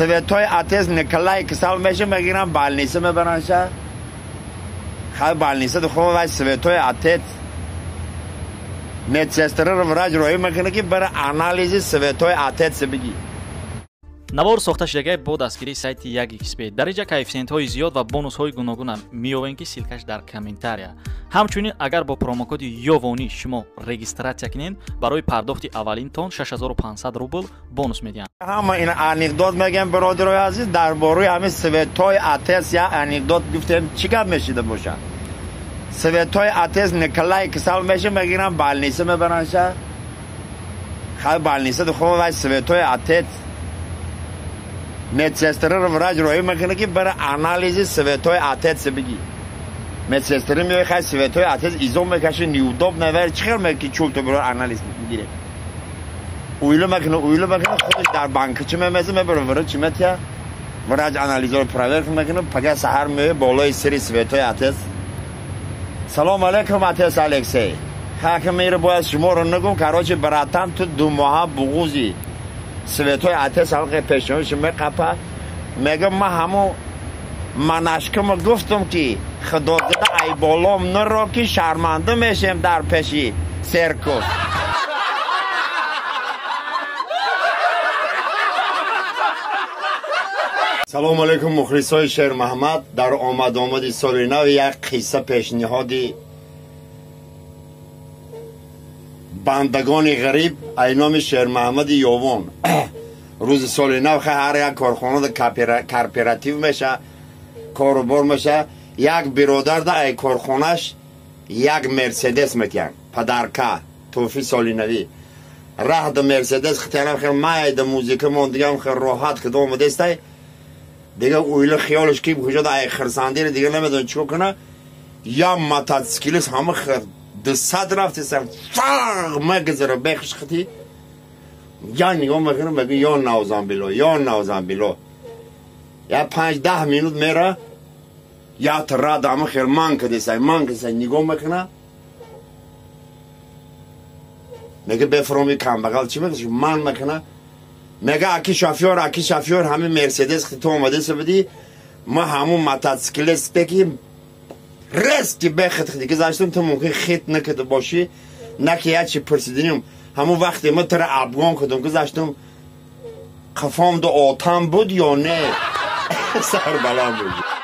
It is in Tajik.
Святой Отец Николай кисал меша мегирам больница мебаранша. Хай больница духова вай Святой Отец. Медсестра врач рои мекунад ки бара анализи Святой Отец бигӣ. Навор сохта шудагай бо дастгирии сайти 1xb. Дар инҷа коэффисиентҳои зиёд ва бонусҳои гуногунам меёвем, ки ссылкаш дар комментария. Ҳамчунин агар бо промокоди Ёвонӣ шумо регистратсия кунед, барои пардохти аввалинтон 6500 рубл бонус медиҳанд. Ҳама ин анекдот мегӯям, бародарои азиз, дар бораи ҳамин Святой Отец я анекдот гуфтем, чӣ гап мешида бошад? Святой Отец Николай кисал меша мегирам больница мебаранша. Хай больница духова вай Святой Отец. Медсестра врач рои мекунад ки бара анализи Святой Отец бигӣ. Медсестра меояд, хай Святой Отец изо мекаши, неудобно, вар чӣ хел меки чулто биро анализ бигире. Уйло мекунад, худаш дар банкачи мемеза, мебара врач метия. Врач анализро проверка мекунад, пага саҳар меояд болои сири Святой Отец. Салом алейкум, Отец Алексей. Ҳаким меира бояд шуморо нагум, короче, братан, ту ду моҳа буғузи. Святой Отец ҳалқи пешониш меқапа, мегӯ ма ҳамун манашкама гуфтум ки худозада айболом наро ки шарманда мешем дар пеши серкус. Салом алейкум, мухлисои Шермаҳмад. Дар омад-омади соли нав як қисса пешниҳоди бандагони ғариб ай номи Шермаҳмади Ёвон. Рӯзи соли нав ҳар як корхонада кооператив меша, корубор меша. Як биродарда ай корхонаш як Мерседес метиҳанд, падарка, тӯҳфи соли навӣ. Раҳда Мерседес хитянам хел майда музика мондигам хел роҳат кида омадестай. Дига уйла хиёлаш ки куҷода ай хирсандиро дига намедонад чӣ кунад. Я мотоциклист ҳама 200 рафтесам, фақ мегузара бехш хити. Я нигоҳ мекунам, мегӯ ё навзамбило, ё навзамбило. Я 5-10 минут мера, я рад ҳама хел ман кадесай, ман кадесай нигоҳ мекуна. Мега бефроми камбағал чӣ мекунад? Ман мекуна. Мега аки шофёр, ҳамин Мерседес хити ту омадеса бидӣ, ма ҳамун мотоциклисте ки резки бехит хити гузаштам, ту мумкин хит накида бошӣ, на ки як чи пурсидиним. Ҳамун вақте ма тура абгон кардам, гузаштам, қафомду отам буд ё не? Сарбаланд бошӣ.